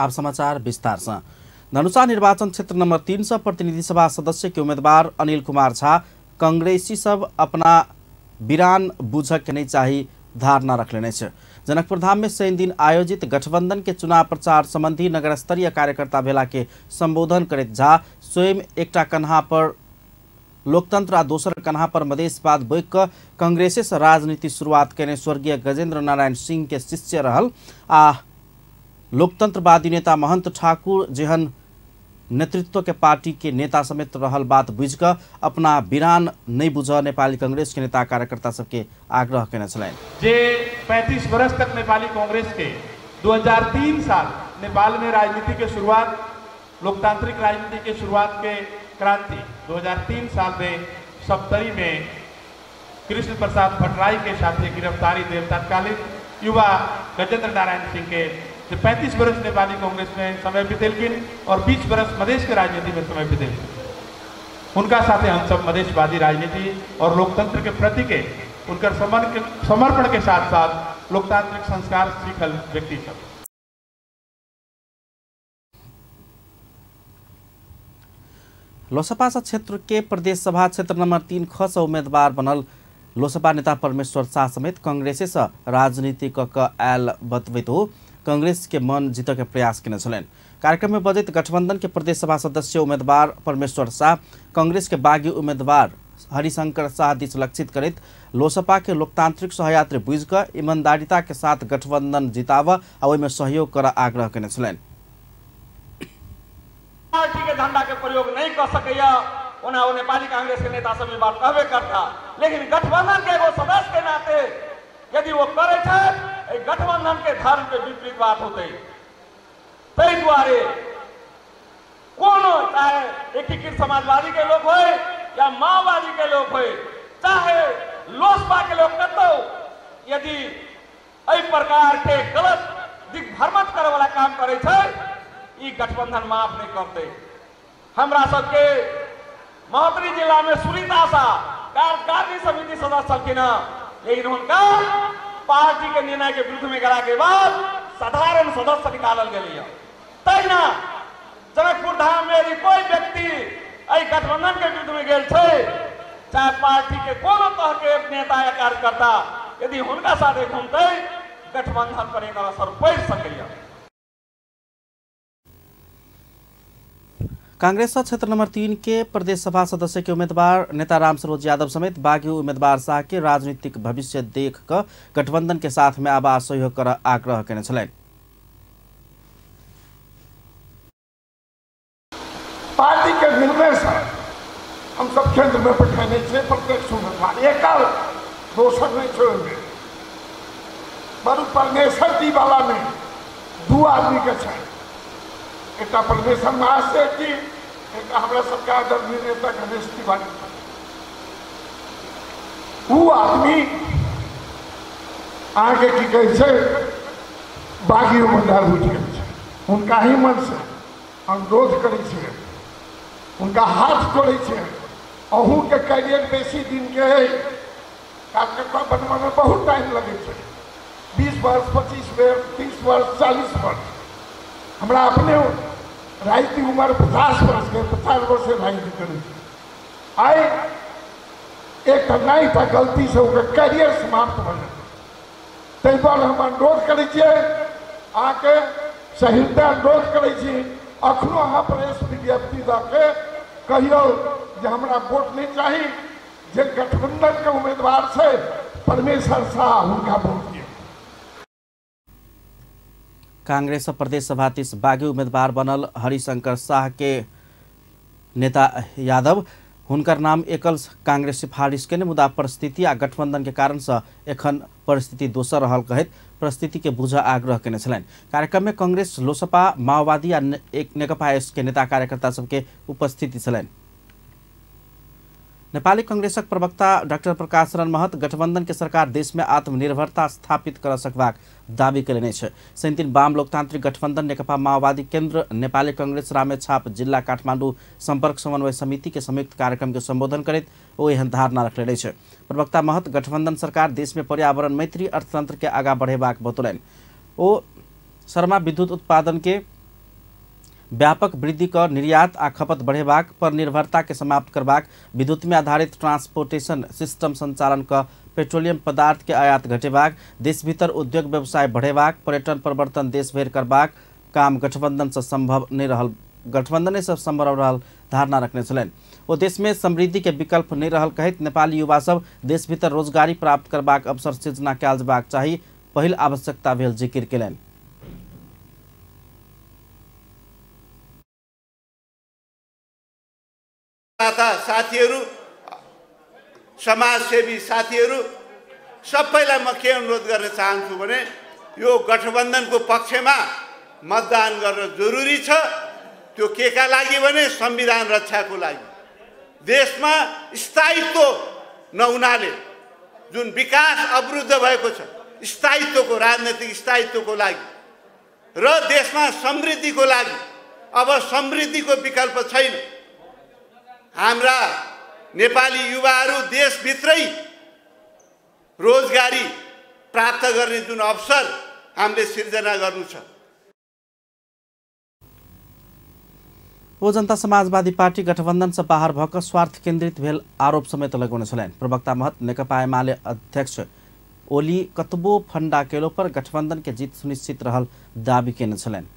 आप समाचार विस्तार से। धनुषा निर्वाचन क्षेत्र नंबर 3 से प्रतिनिधि सभा सदस्य के उम्मीदवार अनिल कुमार झा कांग्रेसी सब अपना बिरान बुझक के नहीं चाही धारणा रख लेने छे। जनकपुर धाम में शनि दिन आयोजित गठबंधन के चुनाव प्रचार संबंधी नगर स्तरीय कार्यकर्ता भेला के संबोधन करैत झा स्वयं एकटा कन्हा पर लोकतंत्र आ दोसर कन्हा पर मधेशवाद बोकि कऽ कांग्रेसे से राजनीति शुरुआत केने स्वर्गीय गजेंद्र नारायण सिंह के शिष्य रहल आ लोकतंत्रवादी नेता महंत ठाकुर जेहन नेतृत्व के पार्टी के नेता समेत रहल बात बुझि कऽ अपना बिरान नहीं बुझ नेपाली कांग्रेस के नेता कार्यकर्ता सबके आग्रह केने छलनि। जे 35 वर्ष तक नेपाली कांग्रेस के 2003 साल नेपाल में राजनीति के शुरुआत, लोकतांत्रिक राजनीति के शुरुआत के क्रांति 2003 साल में सप्तरी में कृष्ण प्रसाद भट्टराई के साथ गिरफ्तारी देव तत्कालीन युवा गजेंद्र नारायण सिंह के जो 35 वर्ष नेपाली कांग्रेस में समय बितेलखिन और 20 वर्ष मधेश के राजनीति में समय बितेलखिन, उनका साथे हम सब मधेशवादी राजनीति और लोकतंत्र के प्रति के उनका समर्पण के साथ साथ लोकतांत्रिक संस्कार सीखल व्यक्ति सब। लोसपा क्षेत्र के प्रदेश सभा क्षेत्र नंबर 3 ख से उम्मीदवार बनल लोसपा नेता परमेश्वर शाह समेत कांग्रेसे से राजनीति क आयल बतबैत हो कांग्रेस के मन जीत के प्रयास केने छलनि। कार्यक्रम में बजैत गठबंधन के प्रदेश सभा सदस्य उम्मीदवार परमेश्वर शाह कांग्रेस के बागी उम्मीदवार हरिशंकर शाह दिस लक्षित करैत लोसपा के लोकतांत्रिक सहयात्री बुझि कऽ ईमानदारिता के साथ गठबंधन जिताब आ ओहिमे सहयोग कर आग्रह केने छलनि। पार्टी के झंडा के प्रयोग नहीं कर सकैया, ओना ओ नेपाली कांग्रेस के नेता सब बात कहबे करता, लेकिन गठबंधन के एगो सदस्य के नाते यदि वो करे छै गठबंधन के धर्म के विपरीत बात होते। ताहि दुआरे कोनो चाहे एकीकृत समाजवादी के लोग होय या माओवादी के लोग होय, चाहे लोसपा के लोग कतौ यदि एहि प्रकार के गलत दिग्भ्रमित करे वाला काम करे छै, ई गठबंधन माफ नहीं करते। हमरा सबके महोत्तरी जिला में सुनीता शाह कार्यकारिणी समिति सदस्य छलखिन, लेकिन हुनका पार्टी के निर्णय के विरुद्ध में गेला के बाद साधारण सदस्य निकालल गेलै। तहिना जनकपुर धाम में यदि कोई व्यक्ति एहि गठबंधन के विरुद्ध में गेल छै, चाहे पार्टी के कोनो तरह के नेता या कार्यकर्ता यदि हुनका साथे घूमते, गठबंधन पर एकर असर पड़ि सकैया। कांग्रेस क्षेत्र नंबर 3 के प्रदेश सभा सदस्य के उम्मीदवार नेता राम सरोज यादव समेत बागी उम्मीदवार शाह के राजनीतिक भविष्य देख कऽ गठबंधन के साथ में आवाज सहयोग कर आग्रह केने छलनि। पार्टी के निर्णय से हम सब केंद्र में पठेने छियै प्रत्यक्ष उम्मीदवार, एकल दोसर नहीं छै ओहिमे। बरु परमेश्वर जी वाला में 2 आदमी के छै, एकटा परमेश्वर महाशय जी, एकटा हमरा सबके आदरणीय नेता गणेश तिवारी। उ आदमी अहाँके की कहै छै बागी उम्मीदवार बुझि गेल छै। हुनका ही मन से अनुरोध करै छियै, हुनका हाथ जोड़ै छियै, अहूँके कैरियर बेसी दिनके है, कार्यकर्ता बनबऽमे बहुत टाइम लगै छै, 20 वर्ष 25 वर्ष 30 वर्ष 40 वर्ष। हमरा अपने राजनीति उम्र 50 वर्ष के, 50 वर्ष से राजनीति करै छी। आइ एकटा नहि टा गलती से ओकर कैरियर समाप्त भऽ जेतै। ताहि दुआरे हम अनुरोध करै छियै, अहाँके सहित अनुरोध करै छी, अखनो अहाँ प्रेस विज्ञप्ति दऽ के कहियौ जे हमरा वोट नहि चाही, जे गठबंधन के उम्मीदवार छै परमेश्वर शाह हुनका वोट दियौ। कांग्रेस प्रदेश सभा दिस बागी उम्मीदवार बनल हरिशंकर शाह के नेता यादव हुनकर नाम एकल कांग्रेस सिफारिश केने, मुदा परिस्थिति आ गठबंधन के कारण से एखन परिस्थिति दोसर रहल कहैत परिस्थिति के बुझ आग्रह केने छलनि। कार्यक्रम में कांग्रेस, लोसपा, माओवादी आ एक नेकपा एस के नेता कार्यकर्ता सबके उपस्थिति छलनि। नेपाली कांग्रेसक प्रवक्ता डाक्टर प्रकाश शरण महत गठबंधन के सरकार देश में आत्मनिर्भरता स्थापित कर सकबाक दावी कयने छै। शनिदिन वाम लोकतांत्रिक गठबंधन नेकपा माओवादी केंद्र नेपाली कांग्रेस रामेछाप जिल्ला काठमाडौँ सम्पर्क समन्वय समिति के संयुक्त कार्यक्रम के संबोधन करैत ओ एहन धारणा रखने अछि। प्रवक्ता महत गठबंधन सरकार देश में पर्यावरण मैत्री अर्थतंत्र के आगा बढ़ेबाक बतौलनि। ओ शर्मा विद्युत उत्पादन के व्यापक वृद्धि क निर्यात आ खपत बढ़ेबाक पर निर्भरता के समाप्त करबाक, विद्युत में आधारित ट्रांसपोर्टेशन सिस्टम संचालन क पेट्रोलियम पदार्थ के आयात घटेबाक, देश भीतर उद्योग व्यवसाय बढ़ेबाक, पर्यटन प्रवर्तन देश भरि करबाक काम गठबंधन से संभव नहीं रहल, गठबंधन से संभव रहल धारणा रखने छलनि। ओ देश में समृद्धि के विकल्प नहीं रहल कहैत नेपाली युवा सब देश भीतर रोजगारी प्राप्त करबाक अवसर सृजना कयल जेबाक चाही पहिल आवश्यकता भेल जिकिर केलनि। साथीहरू, समाजसेवी साथीहरू सबैलाई म के अनुरोध गर्न चाहन्छु भने यो गठबन्धनको पक्षमा मतदान गर्न जरुरी छ। त्यो के का लागि भने संविधान रक्षाको लागि। देशमा स्थायित्व नहुनाले जुन विकास अवरुद्ध भएको छ, स्थायित्वको, राजनैतिक स्थायित्वको लागि र देशमा समृद्धिको लागि। अब समृद्धिको विकल्प छैन। हाम्रा नेपाली युवाहरू देशभित्रै रोजगारी प्राप्त गर्ने जुन अवसर हामीले सिर्जना गर्नु छ। ओ जनता समाजवादी पार्टी गठबंधन से बाहर भक स्वार्थ केंद्रित भेल आरोप समेत लगौने छलनि। प्रवक्ता महत नेकपा एमाले अध्यक्ष ओली कतबो फंडा केलो पर गठबंधन के जीत सुनिश्चित रहल दावी केने छलनि।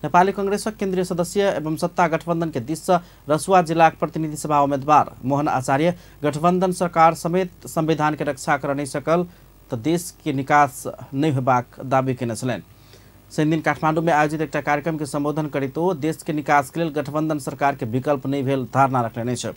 नेपाली कांग्रेसक केंद्रीय सदस्य एवं सत्ता गठबंधन के दिस से रसुआ जिलाक प्रतिनिधि सभा उम्मीदवार मोहन आचार्य गठबंधन सरकार समेत संविधान के रक्षा कर नहीं सकल तो देश के निकास नहीं होबाक दावी केने छलनि। शनिदिन काठमांडू में आयोजित एक कार्यक्रम के संबोधन करित ओ देश के निकास के लेल गठबंधन सरकार के विकल्प नहीं भेल धारणा रखने अछि।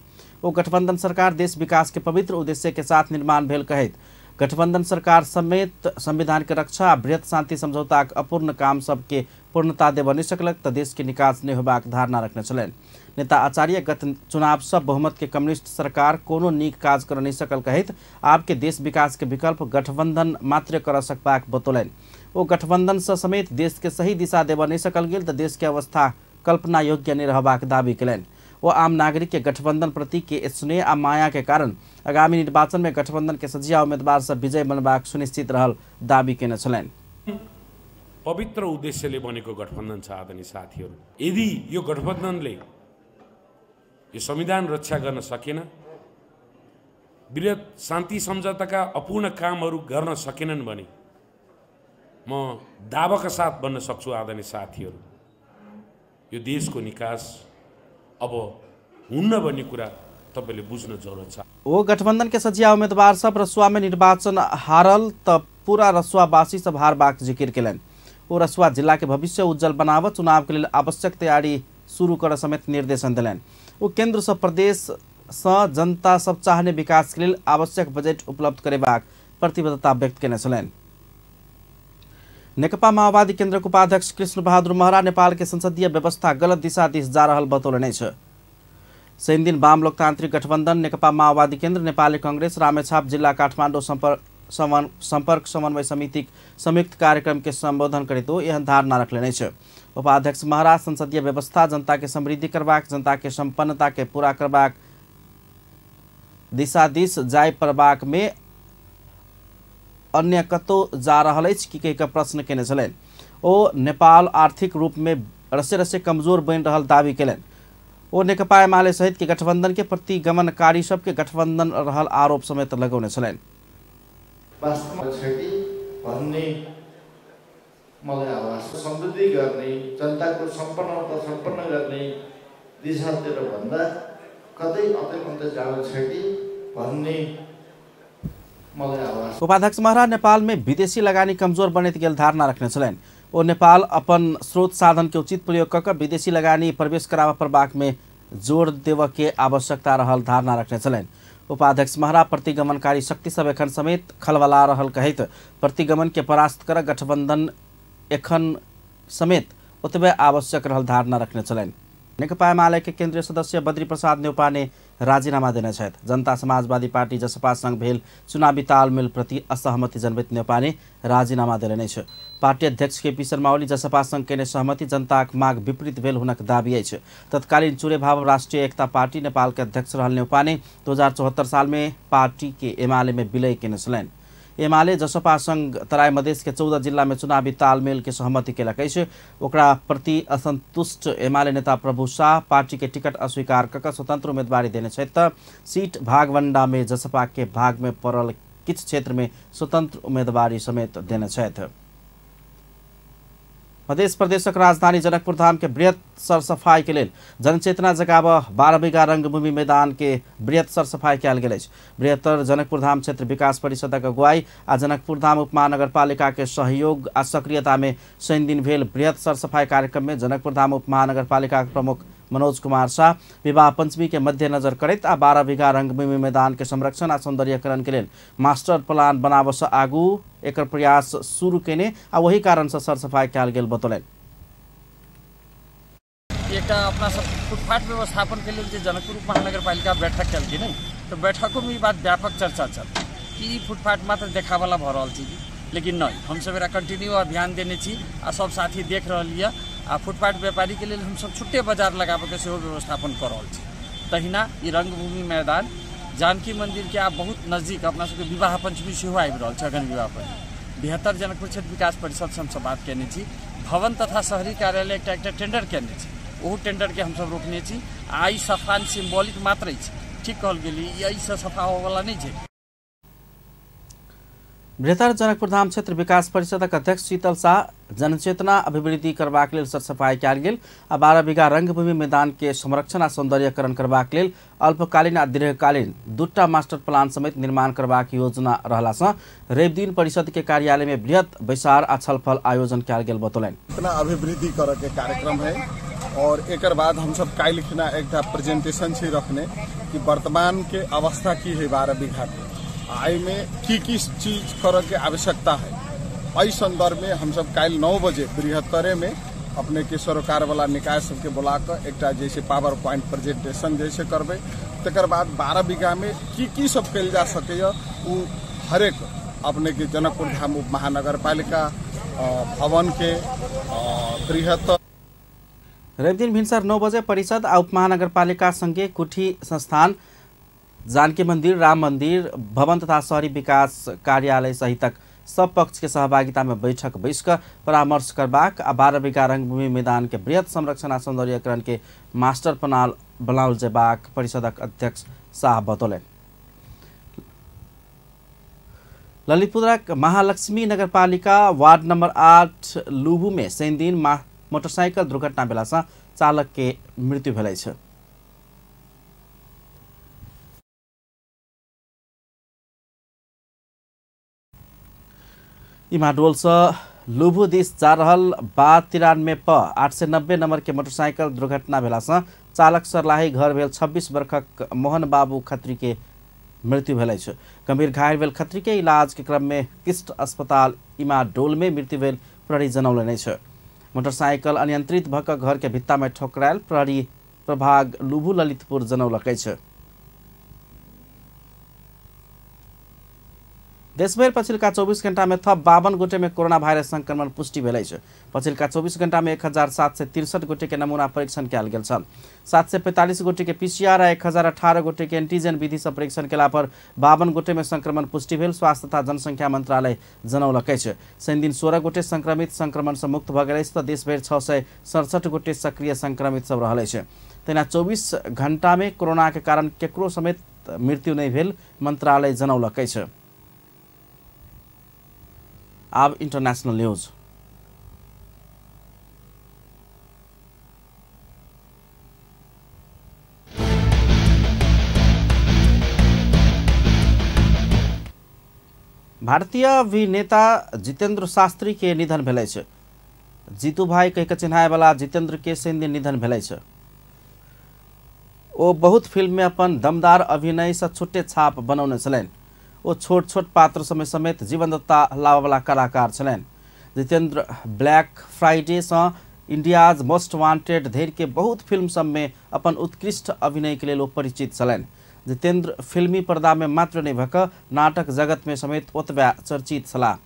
ओ गठबंधन सरकार देश विकास के पवित्र उद्देश्य के साथ निर्माण भेल कहैत गठबंधन सरकार समेत संविधान के रक्षा आ बृहत शांति समझौताक अपूर्ण काम सबके पूर्णता देबऽ नहि सकलक तऽ देश के निकास नहि होबाक धारणा रखने छलनि। नेता आचार्य गत चुनाव से बहुमत के कम्युनिस्ट सरकार कोनो नीक काज कर नहीं सकल कहैत आब के देश विकास के विकल्प गठबंधन मात्र कर सकबाक बतौलनि। ओ गठबंधन से समेत देश के सही दिशा देबऽ नहि सकल गेल तऽ देश के अवस्था कल्पना योग्य नहि रहबाक दावी केलनि। वो आम नागरिक के गठबंधन प्रति के स्नेह आ माया के कारण आगामी निर्वाचन में गठबंधन के सजिया उम्मीदवार सब विजय बनबाक सुनिश्चित रहल दावी केने छलनि। पवित्र उद्देश्यले बनेको गठबन्धन छ आदरणीय साथीहरू। यदि यो गठबन्धनले यो संविधान रक्षा गर्न सकेन, बृहत शान्ति सम्झौताका अपूर्ण कामहरू गर्न सकेनन् भने म दावाका साथ भन्न सक्छु आदरणीय साथीहरू, यो देशको निकास अब हुन्न भन्ने कुरा तपाईले बुझ्न जरुरत छ। ओ गठबंधन के सजिया उम्मीदवार सब रसुआ में निर्वाचन हारल त पूरा रसुआवासी सब हारबाक जिकिर केलनि। ओ रसुआ जिला के भविष्य उज्जवल बनाव चुनाव के लेल आवश्यक तैयारी शुरू कर समेत निर्देशन देलनि। ओ केंद्र से प्रदेश से जनता सब चाहने विकास के लेल आवश्यक बजट उपलब्ध करेबाक प्रतिबद्धता व्यक्त केने छलनि। नेकपा माओवादी केन्द्रक उपाध्यक्ष कृष्ण बहादुर महरा नेपाल के संसदीय व्यवस्था गलत दिशा दिस जा रहल बतौलनि अछि। शनिदिन वाम लोकतांत्रिक गठबंधन नेकपा माओवादी केन्द्र नेपाली कांग्रेस रामेछाप जिल्ला काठमाडौँ सम्पर्क समन्वय समितिक संयुक्त कार्यक्रम के संबोधन करैत ओ एहन धारणा रखलनि अछि। उपाध्यक्ष महरा संसदीय व्यवस्था जनता के समृद्धि करबाक, जनता के संपन्नता के पूरा करबाक दिशा दिस जाय पड़बाक में अन्य कतौ जा रहल अछि कि कहि कऽ प्रश्न केने छलनि। ओ नेपाल आर्थिक रूप में रसे रसे कमजोर बनि रहल दावी केलनि। ओ नेकपा एमाले सहित के गठबंधन के प्रतिगमनकारी सबके गठबंधन रहल आरोप समेत लगौने छलनि। वास्तवमा छ कि भन्ने मलाई आवाज समृद्धि गर्ने, जनताको सम्पन्नता सम्पन्न गर्ने दिशातिर भन्दा कतै अतै जानु छ कि भन्ने मलाई आवाज। उपाध्यक्ष महरा नेपाल में विदेशी लगानी कमजोर बनैत गेल धारणा रखने छलनि। ओ नेपाल अपन स्रोत साधन के उचित प्रयोग कऽ कऽ विदेशी लगानी प्रवेश कराबऽ पड़बाक में जोर देबऽ के आवश्यकता रहल धारणा रखने छलनि। उपाध्यक्ष महरा प्रतिगमनकारी शक्ति सब एखन समेत खलबला रहल कहैत प्रतिगमन के परास्त कर गठबंधन एखन समेत ओतबे आवश्यक रहल धारणा रखने छलनि। नेकपा एमाले के केंद्रीय सदस्य बद्री प्रसाद नेउपाने राजीनामा देने छथि। जनता समाजवादी पार्टी जसपा संग भेल चुनावी तालमेल प्रति असहमति जनबैत नेउपाने राजीनामा देलनि अछि। पार्टी अध्यक्ष केपी शर्मा ओली जसपा संग केने सहमति जनताक माग विपरीत भेल हुनक दावी अछि। तत्कालीन चुरेभाव राष्ट्रिय एकता पार्टी नेपाल के अध्यक्ष रहल नेउपाने 2074 साल में पार्टी के एमाले में विलय केने छलनि। एमाले जसपा संग तराई मधेश के 14 जिला में चुनावी तालमेल के सहमति केलक अछि। ओकरा प्रति असंतुष्ट एमाले नेता प्रभु शाह पार्टी के टिकट अस्वीकार कऽ स्वतंत्र उम्मीदवारी देने छथि त सीट भागवंडा में जसपा के भाग में पड़ल किछु क्षेत्र में स्वतंत्र उम्मीदवारी समेत देने छथि। मध्य प्रदेशक राजधानी जनकपुर धाम के बृहत सरसफाई के लेल जनचेतना जगाब 12 बीघा रंगभूमि मैदान के बृहत सरसफाई कयल गेल अछि। बृहत्तर जनकपुर धाम क्षेत्र विकास परिषदक अगुवाई आ जनकपुर धाम उपमहानगरपालिका के सहयोग आ सक्रियता में शनि दिन भेल बृहत सरसफाई कार्यक्रम में जनकपुर धाम उपमहानगरपालिका के प्रमुख मनोज कुमार शाह विवाह पंचमी के मध्यनजर करैत आ 12 बीघा रंगभूमि मैदान के संरक्षण आ सौंदर्यीकरण के लेल मास्टर प्लान बनाबऽ सँ आगू एकर प्रयास शुरू केने आ वही कारण से सरसफाई कयल गेल बतौलनि। एकटा अपना सब फुटपाथ व्यवस्थापन के लेल जे जनकपुर उपमहानगरपालिका बैठक कयल गेल ने, तो बैठकों में ई बात व्यापक चर्चा चल कि फुटपाथ मात्र देखावला भऽ रहल छै, लेकिन नहीं, हमसब एकरा कंटिन्यू अभियान देने छी आ सब साथी देख रहल यऽ। आ फुटपाथ व्यापारी के लेल हमसब छुट्टे बाजार लगाबऽके सेहो व्यवस्थापन कऽ रहल छी। तहिना ई रंगभूमि मैदान जानकी मंदिर के आब बहुत नजदीक अपना सबके विवाह पंचमी सेहो आबि रहल छै, अगहन विवाह पंचमी। बृहत्तर जनकपुर क्षेत्र विकास परिषद से हमसब बात केने छी, भवन तथा शहरी कार्यालय एकटा एकटा टेंडर केने छी, ओहू टेंडर के हमसब रोकने छी। आ ई सफा सिम्बॉलिक मात्र अछि, ठीक कहल गेल, एहिसँ सफा होबऽवला नहि छै। बृहत्तर जनकपुर धाम क्षेत्र विकास परिषदक अध्यक्ष शीतल शाह जनचेतना अभिवृद्धि करबाक लेल सरसफाई कयल गेल आ 12 बीघा रंगभूमि मैदान के संरक्षण आ सौंदर्यीकरण करबाक लेल अल्पकालीन आ दीर्घकालीन दूटा मास्टर प्लान समेत निर्माण करबाक योजना रहला सँ रविदिन परिषद के कार्यालय में बृहत बैसार आ छलफल आयोजन कयल गेल बतौलनि। इतना अभिवृद्धि करऽ के कार्यक्रम है और एकर बाद हम सब काल्हि खिना एकटा प्रेजेंटेशन छै रखने कि वर्तमान के अवस्था की है 12 बीघा के, एहिमे की की चीज करऽ के आवश्यकता है। एहि संदर्भ में हम सब काल्हि 9 बजे बृहत्तरे में अपने के सरोकार वाला निकाय सबके बुला कऽ एकटा जैसे पावर पॉइंट प्रेजेंटेशन जैसे करबै, तकर बाद 12 बीघा में की की सब कयल जा सकैए ओ हरेक अपने के जनकपुर धाम उप महानगरपालिका भवन के बृहत्तर। रविदिन भिनसर 9 बजे परिषद आ उपमहानगरपालिका संगे कुठी संस्थान जानकी मंदिर, राम मंदिर, भवन तथा शहरी विकास कार्यालय सहितक सब पक्ष के सहभागिता में बैठक बैस कऽ परामर्श करबाक आ 12 बीघा रंगभूमि मैदान के बृहत संरक्षण आ सौंदर्यीकरण के मास्टर प्लान बनाओल जेबाक परिषदक अध्यक्ष शाह बतौलनि। ललितपुरक महालक्ष्मी नगरपालिका वार्ड नंबर 8 लुभू में शनिदिन मोटरसाइकिल दुर्घटना भेला सँ चालक के मृत्यु भेल अछि। इमाडोल से लुभू दिस जा रहल 92 प 890 नंबर के मोटरसाइकिल दुर्घटना भेला सँ चालक सरलाही घर भेल 26 वर्षक मोहन बाबू खत्री के मृत्यु भेल अछि। गंभीर घायल भेल खत्री के इलाज के क्रम में किष्ट अस्पताल इमाडोल में मृत्यु भेल प्रहरी जनौलनि अछि। मोटरसाइकिल अनियंत्रित भऽ कऽ घर के भित्ता में ठोकरायल प्रहरी प्रभाग लुभू ललितपुर जनौलक अछि। देशभरि पछिल्का 24 घण्टा में थप 52 गोटे में कोरोना वायरस संक्रमण पुष्टि भेल अछि। पछिल्का 24 घण्टा में 1763 गोटे के नमूना परीक्षण कयल गेल छल। 745 गोटे के पीसीआर आ 1018 गोटे के एंटीजन विधि सँ परीक्षण केला पर 52 गोटे में संक्रमण पुष्टि भेल स्वास्थ्य तथा जनसंख्या मंत्रालय जनौलक अछि। शनिदिन 16 गोटे संक्रमित संक्रमण सँ मुक्त भऽ गेल अछि तऽ देशभरि 667 गोटे सक्रिय संक्रमित सब रहल अछि। तहिना 24 घण्टा में कोरोना के कारण केकरो समेत मृत्यु नहि भेल मंत्रालय जनौलक अछि। अब इंटरनेशनल न्यूज। भारतीय अभिनेता जितेंद्र शास्त्री के निधन भेल अछि। जीतू भाई कहि के चिन्हाय वाला जितेंद्र के शनिदिन निधन भेल अछि। ओ बहुत फिल्म में अपन दमदार अभिनय से छोटे छाप बनौने छलनि। ओ छोट छोट पात्र समय समेत जीवनदत्ता लाबऽवला कलाकार छलनि। जितेंद्र ब्लैक फ्राइडे सँ इंडियाज मोस्ट वांटेड धरि के बहुत फिल्म सब में अपन उत्कृष्ट अभिनय के लेल ओ परिचित छलनि। जितेंद्र फिल्मी पर्दा में मात्र नहि भऽ कऽ नाटक जगत में समेत ओतबे चर्चित छलाह।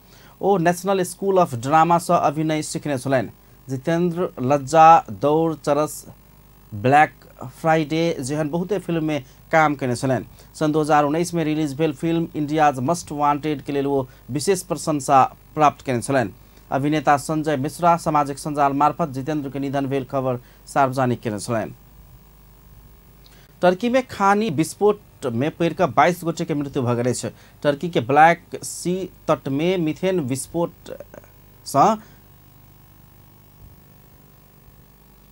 ओ नेशनल स्कूल ऑफ ड्रामा सँ अभिनय सीखने छलनि। जितेंद्र लज्जा, दौड़, चरस, ब्लैक फ्राइडे जेहन बहुते फिल्म में काम केने छलनि। सन् 2019 में रिलीज भेल फिल्म इंडियाज मस्ट वांटेड के लेल ओ विशेष प्रशंसा प्राप्त केने छलनि। अभिनेता संजय मिश्रा सामाजिक सञ्जाल मार्फत जितेंद्र के निधन भेल खबर सार्वजनिक केने छलनि। टर्की में खानी विस्फोट में पड़ि कऽ 22 गोटे के मृत्यु भऽ गेल अछि। टर्की के ब्लैक सी तट में मिथेन विस्फोट सँ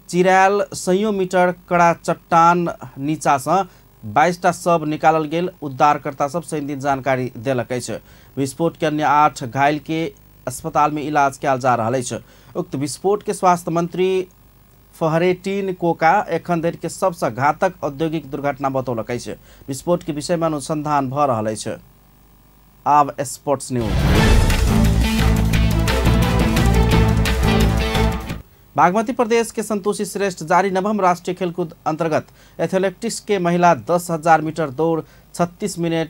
चिरायल 100 मीटर कड़ा चट्टान नीचा सँ 22टा शव निकालल गेल उद्धारकर्ता सब शनिदिन जानकारी देलक अछि। विस्फोट के अन्य 8 घायल के अस्पताल में इलाज कयल जा रहल अछि। उक्त विस्फोट के स्वास्थ्य मंत्री फहरेटिन कोका एखन धरि के सबसँ घातक औद्योगिक दुर्घटना बतौलक अछि। विस्फोट के विषय में अनुसंधान भऽ रहल अछि। आब स्पोर्ट्स न्यूज। बागमती प्रदेश के संतोषी श्रेष्ठ जारी 9वां राष्ट्रीय खेलकूद अंतर्गत एथलेटिक्स के महिला 10,000 मीटर दौड़ 36 मिनट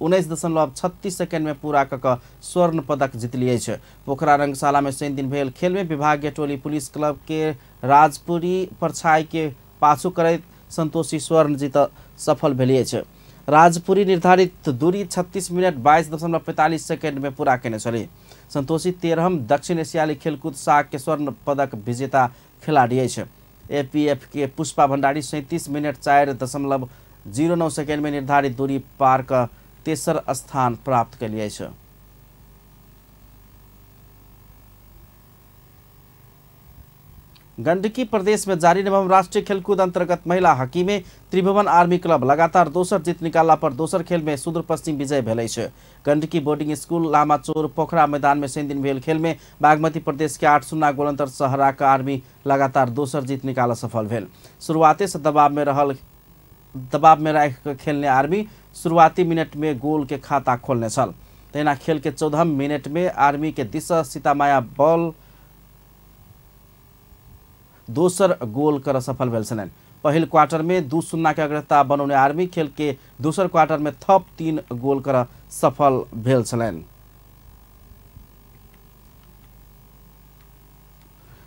19.36 सेकेंड में पूरा कऽ स्वर्ण पदक जीतली अछि। पोखरा रंगशाला में शनिदिन भेल खेल में विभागीय टोली पुलिस क्लब के राजपुरी परछाई के पाछू करैत संतोषी स्वर्ण जीत सफल भेली अछि। राजपुरी निर्धारित दूरी 36 मिनट 22.45 सेकेंड में पूरा केने छली। संतोषी 13वां दक्षिण एशियाली खेलकूद साग के स्वर्ण पदक विजेता खिलाड़ी अछि। एपीएफ के पुष्पा भंडारी 37 मिनट 4.09 सेकेंड में निर्धारित दूरी पार कऽ तेसर स्थान प्राप्त केली अछि। गंडकी प्रदेश में जारी 9वां राष्ट्रीय खेलकूद अंतर्गत महिला हॉकी में त्रिभुवन आर्मी क्लब लगातार दोसर जीत निकालला पर दोसर खेल में सुदूर पश्चिम विजय भेल अछि। गंडकी बोर्डिंग स्कूल लामाचोर पोखरा मैदान में शनिदिन भेल खेल में बागमती प्रदेश के 8-0 गोल अंतर से हरा कऽ आर्मी लगातार दोसर जीत निकाल सफल भेल। शुरुआते से दबाव में राखि कऽ खेलने आर्मी शुरुआती मिनट में गोल के खाता खोलने छल। तहिना खेल के 14 मिनट में आर्मी के दिस सीतामाया बॉल दोसर गोल कर सफल भेल छलनि। पहिल क्वार्टर में 2-0 के अग्रता बनौने आर्मी खेल के दोसर क्वार्टर में थप 3 गोल कर सफल भेल छलनि।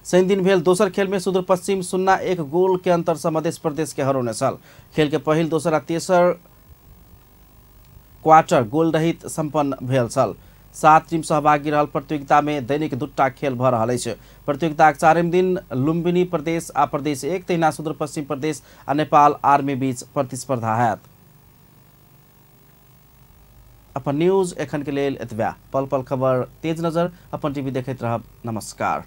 शनिदिन भेल दोसर खेल में सुदूर पश्चिम 0-1 गोल के अंतर से मध्य प्रदेश के हरौने छल। खेल के पहिल, दोसर आ तेसर क्वार्टर गोल रहित संपन्न भेल छल। 7 टीम सहभागी रहल प्रतियोगिता में दैनिक 2टा खेल भऽ रहल अछि। प्रतियोगिताक 4म दिन लुम्बिनी प्रदेश आ प्रदेश 1 तहिना सुदूर पश्चिम प्रदेश आ नेपाल आर्मी बीच प्रतिस्पर्धा हैत। अपन न्यूज एखन के लेल एतबे। पल पल खबर तेज नजर अपन टीवी देखैत रहब। नमस्कार।